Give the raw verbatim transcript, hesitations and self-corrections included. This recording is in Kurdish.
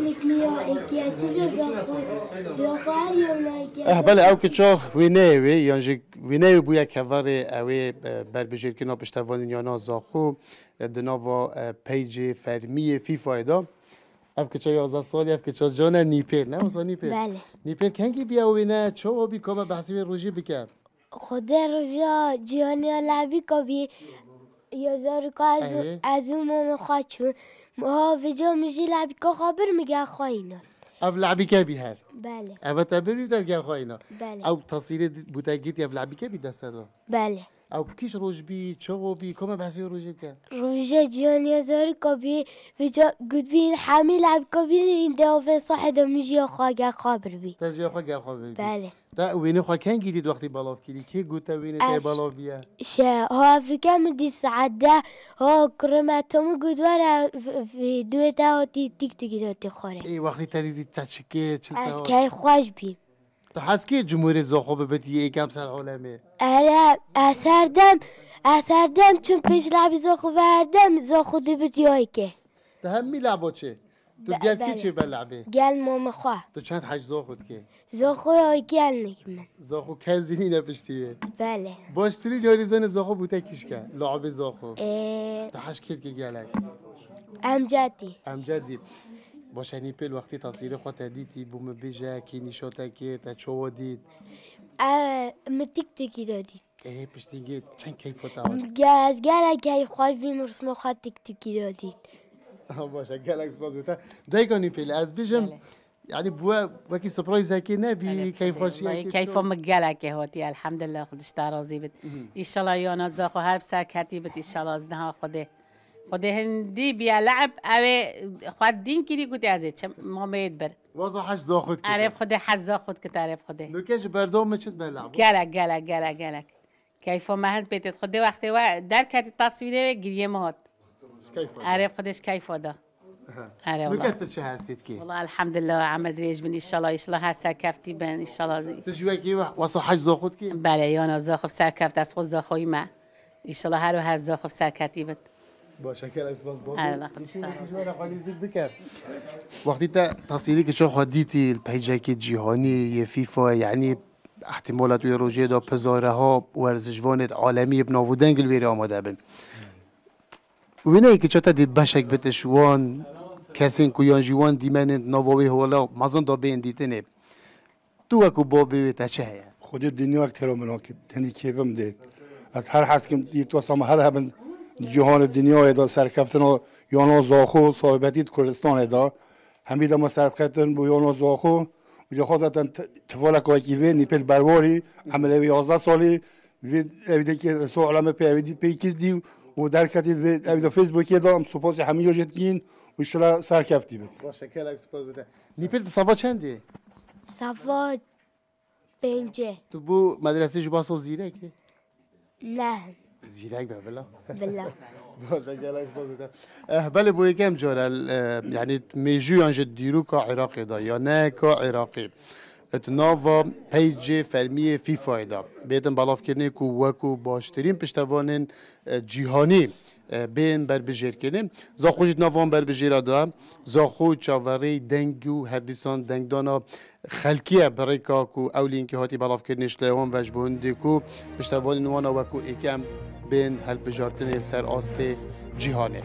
Nik niya êkiya çi ceza xwe, ziya xwe her yewna êkiya. Eh, belê, ew kiça wêneyê wê, yan jî wêneyê bûye keverê ew ê, e, berbijêrkirina piştevanîn yana Zaxo, e, di nava, e, peycê fermî yê FIFAyê de. Ev kiça yazdeh salî, ev kiça can e, Nîpêl. Ne wisa Nîpêl? Belê. Nîpêl, kengî bî ew wêne, çawa bî, ka me behsê wê rojê bike? Xwedê roja cîhanê ya lebîka bî, ya zarika ez û, Erê. ez û mamê xwe çûn. Ha, vêca min jî lebîka xwe bir, min gel xwe îna. Ev lebîke bî her? Belê. Ev te bir bî, te gel xwe îna? Belê. Ew tasîrê di-, bû te girtî, ev lebîke bî dest te de? Belê. Ew kîş roj bî, çawa bî, ka me behsê wê rojê bike? Roja cîhanê ya zarika bî, vêca gotbîn hemî lebîka bî, îndê avên sahê de min jî ya xwe gel xwe bir bî. Te jî ya xwe gel xwe bir bî. Belê. Te wênê xwe kengî dît wextî belav kirî? Kê got te wênê te Ev belav bîye? Şe, ha, evrika min dî saet deh, ha, kurê me Tomî got, were, v-, v-, duê te hatî TikTokî de tê xwarê. Ê, wextî te dîtî te çi kê, çi te Ez hat? keyf xweş bîm. Tu hez kê cumhurê Zaxo bibitî yê êkem ser alemê? Ere, ez her dem, ez her dem çim pêş lebî Zaxo ve her dem Zaxo dibit ya êkê. Tu hemî leba çê? Tu Be-, gel kî belê. çê be lebê? Gel mamê xwe. Tu çend hej Zaxo dikê? Zaxo ya gel nik min. Zaxo kes zî nîne piştî wê. Belê. Baştirîn yarîzanê Zaxo bû te kîşke. Labê Zaxo. Ee, Tu hej kê dikê gelek? Em cetî. Em cetî. Baş e, Nîpêl, wextî tasîrê xwe te dîtî, bû min bêje, kî nîşa te kê, te çawa dît? Ee, min TikTokî de dît. Ê, piştî gê çend keyfa te hat? Ge-, ez gelek keyf xweş bîm, risma xwe TikTokî de dît. Ha, baş e, gelek spas bo te. Dayika Nîpêl, ez bêjim, Belê. yanî bûye wekî surprizekê nebî, Belê, keyf Xwedê, xweşiyekê wallahî keyfa çawa? min gelekê hatiye, elhamdulillah, Xwedê ji te razî bit. Mhm. Înşallah yana Zaxo her bi serketî bit, înşallah ez niha Xwedê. Xwedê hindî bîye leb, ew ê xwe dîn kirî, gotî ez ê çim, mamê yê dibir. Waza hej Zaxo dikit. Erê Xwedê, hej Zaxo dikit, erê Xwedê. Nuke ji berdom min çi dibe lebo? Gelek, gelek, gelek, gelek. Keyfa me hind pê têt. Xwedê wextê we derketî taswîrê wê giriyê min hat. Keyfa. Erê Xwedê ji keyfa da. Aha. Erê Nuke wala. tu çi hestî dikî? Wala elhamdulillah, emir dirêj bin, înşallah, înşallah her serkeftî bin, înşallah. Tu ji wekî we wesa hej Zaxo dikî? Belê, yana Zaxo serkeft, ez xwe Zaxoyî me. Înşallah her û her Zaxo serketî bit. Baş e, gelek spas, bavê. Her Allah Xwedê ji te razî. Wextî te tasîrê kiça xwe dîtî li peycekê cîhanî yê FIFA, yanî ihtimala tu yê rojê de pizareha werzişvanê alemî yê bi nav û deng li wêrê amade bin. Wêneyê kiça te dî beşek bitiş wan kesên ku yan jî wan dîmenên nava wê hevala mezin de bên dîtinê. Tu wekû babê wê te çi heye? Xwedê dinyayek têra min akit, tenê kêfim dê. Ez her hez kim yê wesa me her hebin cîhanê dinyayê de serkeftina yana Zaxo, taybetî di Kurdistanê de. Hemî de me serkeftin bo yana Zaxo. Û jixwe zaten t-, tivalek wekî vê, Nîpêl Berwarî, emelê wê yazdeh salî, vê evdekî so eleme pê evdî pê kir dî û derketî vê evde Facebookê de em supasê hemî jê dikîn û şila serkeftî bit. Baş e, gelek spas bo te. Nîpêl, tu sava çendê? Sava pêncê. Tu bo medresê ji baso zîrek î? Ne. Zîrek be, bila. Bila. Baş e, gelek spas bo te. Eh, belê, bo yekem cara, eh, yanî mêjûyan ji dîroka Iraqê de, ya neyeka Iraqê, di nava peycê fermî yê FIFAyê de bêtin belavkirinê ku wekû baştirîn piştevanên, eh, cîhanî, eh, bên berbijêrkirin. Zaxo jî di nav wan berbijêra de, Zaxo çaverêyî deng û her dîsan dengdana xelkî ye, bi rêka ku ew lînkî hatî belavkirinê ji lê wan ve ji bo hindê ku piştevanên wan a wekû êkem bên hilbijartinê li ser astê cîhanê.